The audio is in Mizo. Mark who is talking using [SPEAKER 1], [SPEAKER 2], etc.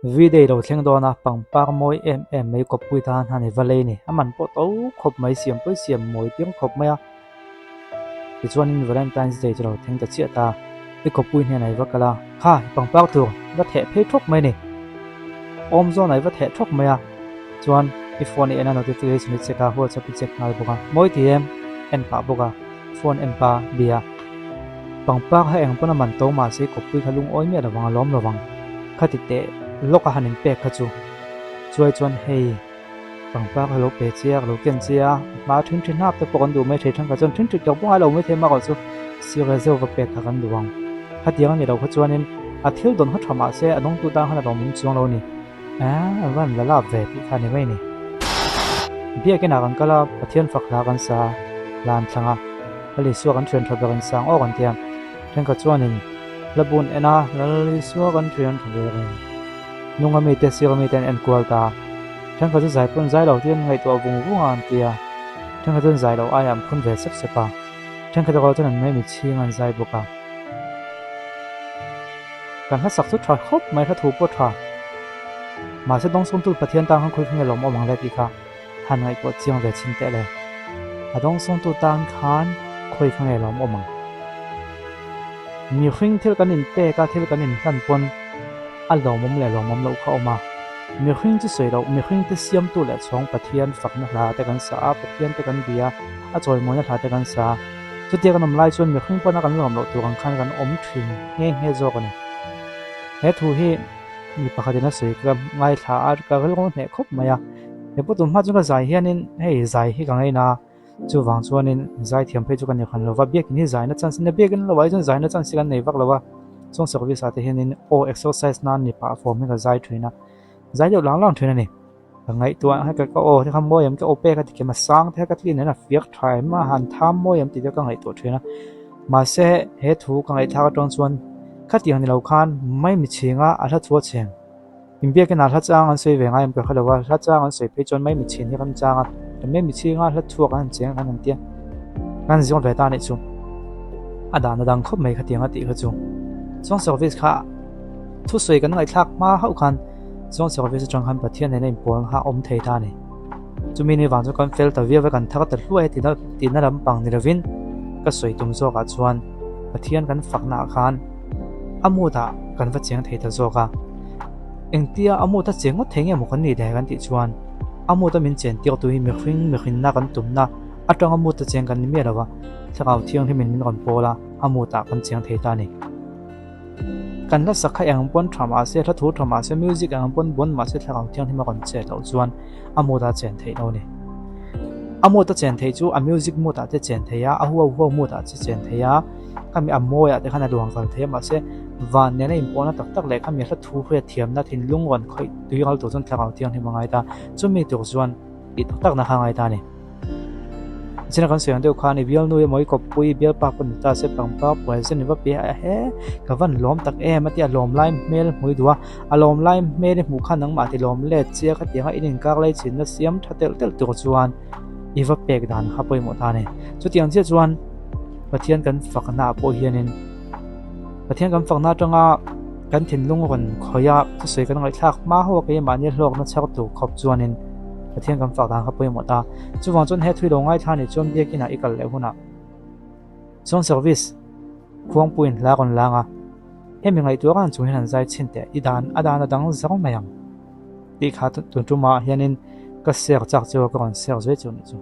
[SPEAKER 1] V-day lo thleng dawn a, pangpar mawi em em mai kawppui tan han i va lei ni. A man pawh to khawp mai, siam pawh i siam mawi tir khawp mai a. Tichuanin Valentine's Day chu lo thleng ta chiah ta, i kawppui hnenah i va kal a, kha i pangpar tur va theh phei thawk mai ni. Awm zawnah i va theh thawk mai a, chuan i phone i en a notification i check a, WhatsApp i check nghal bawk a, mawi ti em? En pah bawk a, phone en pa bia. Pangpar kha eng pawn a man to mahse i kawppui kha lungawi miah lovang a lawm lovang. Khati teh lawk a han inpek kha chu. Chuai chuan hei pangpar kha lo pe che a, ka lo ken che a, hma then then hnap te pawh kan duh mai thei thenkhat chuan then ṭit lo pawh ngai lo mai thei erawh chu sir leh zeuh va pek kha kan duh ang. Khatiang a ni lo kha chuanin a thil dawn kha ṭha mahse a dawngtu tan khan a lawmawm chuang lo a ni. Eeh a van la lap ve tih kha a ni mai ni. Biakinah kan kal a, Pathian fak hla kan sa lan thlang a, Lal Isua kan thian tha berin sang awk an ti a. Thenkhat chuanin hla bun en a, Lal Isua kan thian tha berin nunga mite sira mite an enkual ta a. Thenkhat chu zai pawn zai lo tiin ngaihtuah vung vung a an ti a. Thenkhat chuan zai loh aiah an phun ve sep sep a. Thenkhat erawh chuan an mai mitchhing an zai bawk a. Kan hlasak chu tha khawp mai, hla thu pawh tha. Mahse dawngsawngtu Pathian tan khan khawi kha nge lawm awm ang le tih kha han ngaihtuah chiang ve chhin teh le. A dawngsawngtu tan khan khawi kha nge lawm awm ang. Mihring thil kan inpek a, thil kan inhlan pawn a lawmawm leh lawmawm loh kha awm a. Mihring chu sawi loh, mihring te siamtu leh chhawng Pathian fakna hla te kan sa a, Pathian te kan bia a, a chawimawina hla te kan sa a. Chutia kan awm lai chuan mihring pawna kan lawm loh tur ang khan kan awm thin nghe nghe zawk a ni. He thu hi mi pakhatin a sawi ka ngaithla a, ka rilru hneh khawp mai a. He pawh tun hma chu ka zai hianin hei zai hi ka ngaina a, chuvang chuanin zaithiam phei chu ka ni khan lo va, biakin hi zaina chance nia, biakin lo ah hi chuan zaina chance hi kan nei vak lo va, chuan service ah te hianin aw exercise nan ni pah form hi ka zai thin a, zai deuh lang lang thin a ni. Ka ngaihtuah ang heka ka aw te kha mawi em ka aw pek a ti kem a sang te ka tlin in a fiak tha em a han tham mawi em tih te ka ngaihtuah thin a mahse he thu ka ngaihthlak atang chuan khatiang ni lo khan mai mi chhinga a hla chhuah chheng inbiakin a hla chang an sawi ve ngai em ka hre lo a hla chang an sawi phei chuan mai mi chhin hi kan chang a mai mi chhinga hla chhuak an han cheng kan han tia kan zir ve ta anih chu a dan a dang khawp mai khatiang a tih kha chu chuan service kha thusawi kan ngaihthlak hma hauh khan Chuan service atang khan Pathian nena inpawl kha a awm thei ta a ni. Chumi ni vang chu kan fel ta viau a, kan thar ta hluai a tihna tihna lampang ni lovin ka sawi tum zawkah chuan Pathian kan faknaah khan a mood-ah kan va cheng thei ta zawk a. Engtia a mood a cheng ngawt thei nge maw kan nih leh kan tih chuan a mood a min chen tir tu hi mihring mihrinna kan tumna atanga mood a cheng kan ni miah lo va, Thlarau Thianghlimin min rawn pawl a, a mood-ah kan cheng thei ta a ni. Kan hla sak kha eng pawn tha mahse, hla thu tha mahse, music eng pawn bawn mahse thlarau thianghlim a rawn chet loh chuan a mood a chen theih lo a ni. A mood a chen theih chu a music mood ah te chen theih a, a huau huau mood ah te chen theih a, khami a mawi ah te khan a luang kal thei a mahse van nena inpawhna tak tak leh khami hla thu hriat thiamna thinlung rawn khawih tui ngal tur chuan thlarau thianghlim a ngai ta. Chumi tur chuan tih tak takna kha a ngai ta a ni. China kan sawi ang deuh khan i bialnu emaw i kawppui i bialpa pawh ni ta se pangpar puai zen i va pe a he ka van lawm tak em a tia lawm lai hmel hmui duh a a lawm lai hmel i hmuh khan nangmah ti lawm let che a khatianga in inkar lai chinna siam tha telh telh tur chuan i va pek dan kha pawimawh ta a ni chutiang chiah chuan Pathian kan fakna ah pawh hianin Pathian kan fakna atanga kan thinlung rawn khawih a thusawi kan ngaihthlak hma ho a keimahni hlawkna chhar tur khawp chuanin Pathian kan fak dan kha pawimawh ta. Chuvang chuan he thui lo ngaithla nih chuan biakinah i kal leh hunah chuan service khuangpuiin hla rawn lang a, hemi ngaihtuah khan chung hian an zai chhin teh i dan a dan a dang zau mai ang tih kha tun tumah hianin ka share chak chu ka rawn share zui chu nih chu.